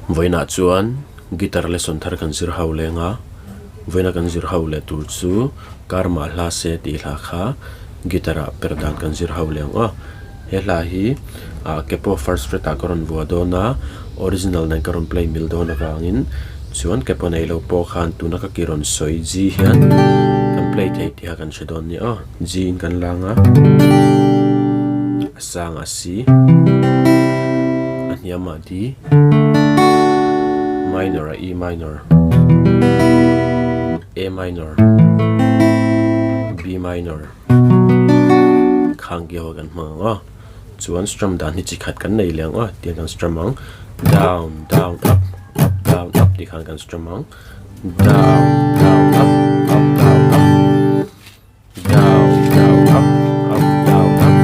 Vawiinah chuan guitar lesson thar kan zir ho leng a, vawiina kan zir ho leh tur chu Karma hla se tih hla kha guitar ah per dan kan zir ho leng aw. He hla hi ah capo first fret ah ka rawn vuah dawn a, original nen ka rawn play mil dawn avangin chuan capo nei lo pawh khan tuna ka ki rawn sawi G hian kan play thei tih kha kan hre dawn nia aw. G in kan lang a, a sang a C, a hniam ah D, minor ah E minor, A minor, B minor, khang ki ho kan hmang ang aw. Chuan strum dan hi chi khat kan nei leh ang aw, tiang kan strum ang, down, down, up, up, down, up tih khan kan strum ang, down, down, up, up, down, up. Down, down, up, up, down, up.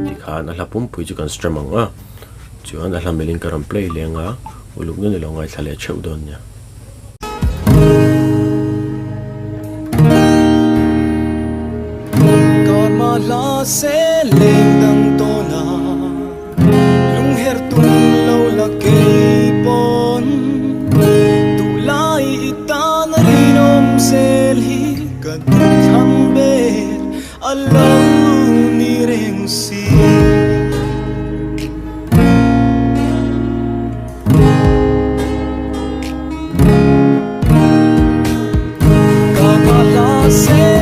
Tikhan a hla pumpui chu kan strum ang a, chuan a hla milin ka rawn play leng a, uluk nun ilo ngaithla leh theuh dawn nia. Karma hla se leng dang tawn a, lung her tum lo la kei pawn, duh lai i tan rinawm zel hi ka duh thlang ber. A lo ni reng si. Ka ka hla se.